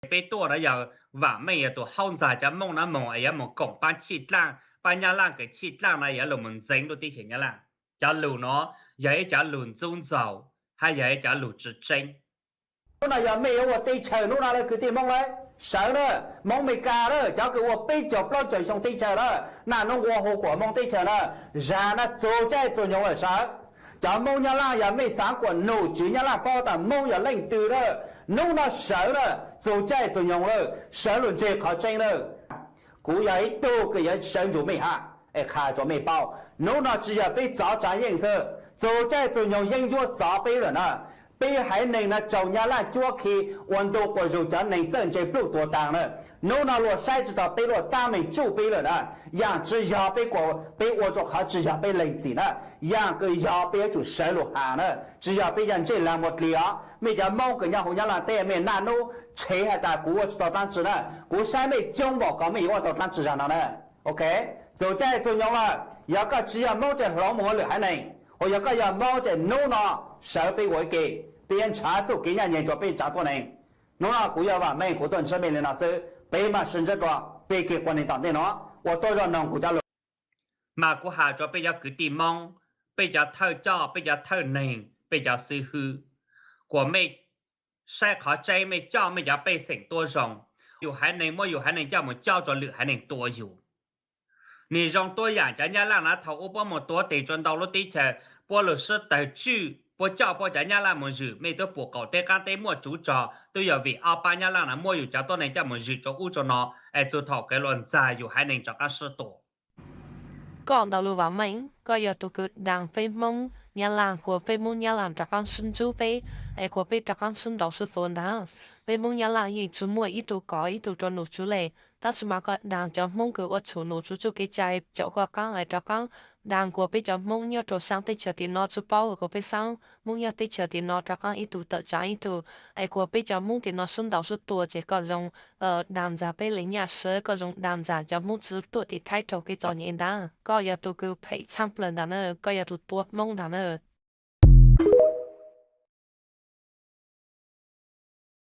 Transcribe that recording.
Peb tuaj no yog vam meej yog tus haub ntxag cov Hmoob no moog es yuav moog koom pab Tshij Dlaaj, pab Nyab Laj kev Tshij Dlaaj no yuav lug moog ntxeev lub teb chaws Nyab Laj. Cov lug no yog ib cov lug ntxub ntxaug hab yog ib cov lug tsi tseeb. Hnub no yog mej yuav ua teb chaws hnub no lawm kwv tij Hmoob lawm, sawv na, Hmoob Meskas lawm, cov kws ua peb caug plaub caug xyoo teb chaws lawm, naj nub nqua hu kuas Hmoob teb chaws na, zag na, txug caij txug nyoog lawm sawv. Cov Hmoob Nyab Laj yog mej xaav kuas nom tswv Nyab Laj paub tas Hmoob yog leej twg lawm, hnub no sawv na, txug caij txug nyoog lawm, sawv lug ntseg qhov tseeb lawm. Kuv yog ib tug kws yuav sawv ntsug mej hab, es qha rua mej paub, hnub no tsi yog peb txov tsav yeej xwb, txug caij txug nyoog yeeb ncuab txov peb lawm na. Peb haiv neeg no raug Nyab Laj cuab khi ua ntu quas zug cov neeg txawj ntse pluj tuag taag na. Hnub no luag saib tsi taug peb, luag tab meeg tsuj peb lawm na. Yaam tsi yog peb kuas peb ua rua qhov tsi yog peb lees txim na, yaam kws yog peb yuav tsum sawv lug has na, tsi yog peb yog ntsej laag muag dlig os. Mej cov Hmoob kws nyob huv Nyab Laj teb mej naj nub tshev has tas kuv ua tsi tau dlaab tsi na, kuv saib mej coob npaum ko mej yuav ua tau dlaab tsi zag no na. Ok, txug caij txug nyoog lawm, yog koj tsi yog Hmoob ces hloov moog ua lwm haiv neeg, hos yog koj yog Hmoob ces hnub no sawv peb ua ib ke, peb yuav nrhav txuj kev nyaj nyeeg rua peb tsav tuab neeg. Hnub no kuv yog Vam Meej, kuv tuaj ntsib mej li no xwb, peb maam sib ntsib dlua peb ke quas neeg tom ntej no, ua tuab zog noog kuv cov lug. Mas kuv has rua peb cov kwv tij Hmoob, peb cov thawj coj, peb cov thawj neeg, peb cov xib hwb, kuas mej saib qhov tseeb, mej coj mej cov pej xeem tuab zoo. Yus haiv neeg muab yus haiv neeg coj moog coj rua lwm haiv neeg tua yus. Nwg zoo tuab yaam cov Nyab Laj na, thaum ub puab moog tuav tes rua ntau lub teb chaws, puab lug sib tawg tswj, puab coj puab cov Nyab Laj moog zwm, mej tub pum qaum teb qaab teb muaj tsuv rog, tub yog vim ob pab Nyab Laj na muab yus cov tuab neeg coj moog zwm rua ub rua no, es txug thaum kawg luag ntxag yus haiv neeg rov qaab sib tua. Koj ntawm lug Vam Meej, koj yog tug kws daag peb Hmoob Nyab Laj, kuas peb Hmoob Nyab Laj rov qaab sib ntsib peb, es kuas peb rov qaab sib ntaus sib tua ntag. Peb Hmoob Nyab Laj yeej tsi muaj ib tug kov ib tug rua nom tswv le, tab sis mas koj daag cov Hmoob kws ua txhum nom tswv txuj kev cai caum koj qaab es rov qaab daag kuas peb cov Hmoob nyob rua saab teb chaws tim no tsi paub kuas peb saab Hmoob nyob teb chaws tim no rov qaab ib tug tawm tsaav ib tug, es kuas peb cov Hmoob tim no sib ntaus sib tua ces koj zoo daag ntxag peb le nyaj sawv, koj zoo daag ntxag cov Hmoob tsi tuaj tim Thaib raug kev txom nyem ntag. Koj yog tug kws phem tshaj plawg ntag na, koj yog tug tua Hmoob ntag na.